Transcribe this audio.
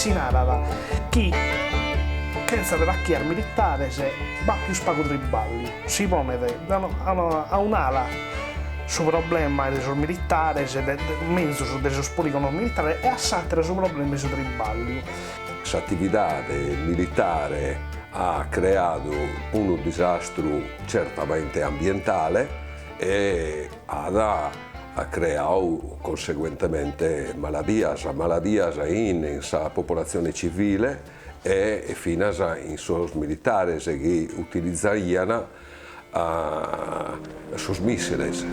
Si narat chi chentza terachias militares b'at pius pagu triballiu, si ponet a un'ala su problema de sos militares, menzus de sos poligonos militares e a s'atera su problema 'e su triballiu. S'atividade militare at creadu unu disastru certamente ambientale e at creadu conseguentemente maladias, maladias in sa popolatzione civile e finas in sos militares chi utilizaiant sos mìssiles.